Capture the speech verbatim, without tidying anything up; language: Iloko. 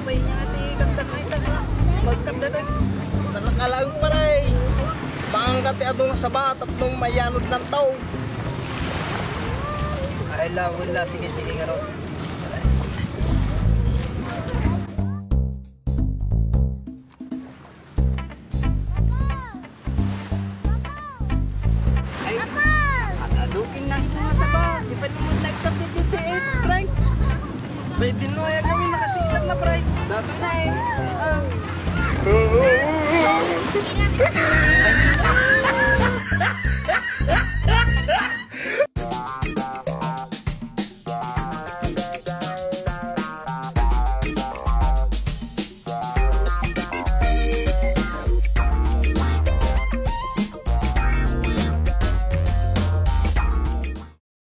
Pay nga ti kastan na ita. Magkat na tag. Nanakalaang paray. Pangangkat ti adu nga saba, tatlong mayanod ng tao. Ay, la, wala. Sige, sige, nga ron. Ay, adukin na ito nga saba. Di pa naman nagkatipid si Ed, Frank. Pwede no ay gawin, nakasikat na, Frank. Dato na eh. Ah. Ay,